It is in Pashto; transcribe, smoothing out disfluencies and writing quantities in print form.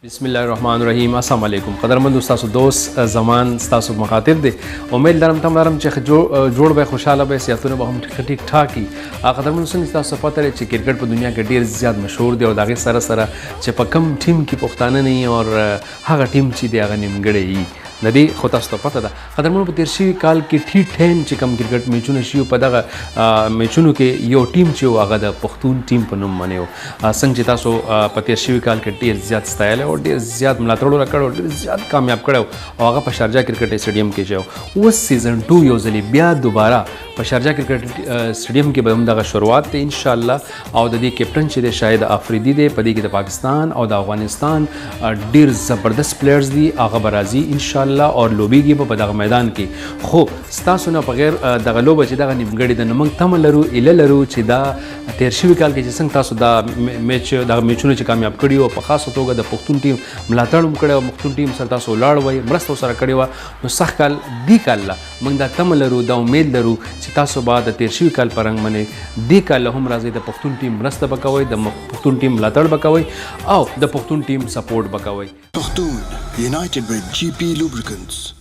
بسم الله الرحمن الرحیم. السلام علیکم قدرمند، ستاسو دوست زمان ستاسو مخاطب دی. امید لرم، تم لرم چې جوړ به، خوشاله به، صحتونه به هم ټیک ټاک وي. قدرمند، څنګه تاسو پته لرئ چې کرکټ په دنیا کې ډیر زیات مشهور دی او د هغې سره سره چې په کم ټیم کې پښتانه نه وي اور هغه ټیم چې دی هغه نیمګړی وي، د دې خو تاسو ته پته ده. قدرمنو، په تېر شوي کال کې ټي 10 چې کوم کرکټ میچونه شوي، په دغه میچونو کې یو ټیم چې و هغه د پښتون ټیم په نوم باندې و. څنګه چې تاسو په تېر شوي کال کې ډېر زیات ستایلی او ډېر زیات ملاتړ ورکړی او ډېر زیات کامیاب کړی او هغه په شارجه کرکټ سټډیم کې چې اوس سیزن 2 یو ځلې بیا دوباره په شارجه کرکټ سټډیم کې به هم دغه شروعات دی انشاءالله. او د دې کپټن چې دی شاهد افریدي دی. په دې کې د پاکستان او د افغانستان ډېر زبردست پلیئرز دي، هغه به راځي انشاءالله او لوبیږي به په دغه میدان کې. خو ستاسو نه بغیر دغه لوبه چې دغه نیمګړې ده، نو موږ تمه لرو، ایله لرو چې دا تېر شوي کال کې چې څنګه تاسو دا میچ، دغه میچونه چې کامیاب کړي او په خاصه توګه د پښتون ټیم ملاتړ هم کړی او پښتون ټیم سره تاسو ولاړ وئ، مرسته سره کړې وه، نو سږ کال دې کال له موږ دا تمه لرو، دا امید لرو چې تاسو به د تېر شوي کال په رنګ باندې دې کال له هم راځئ، د پښتون ټیم مرسته به کوئ، د پښتون ټیم ملاتړ به کوئ او د پښتون ټیم سپورټ به کوئ. Pakhtun, united with GP Lubricants.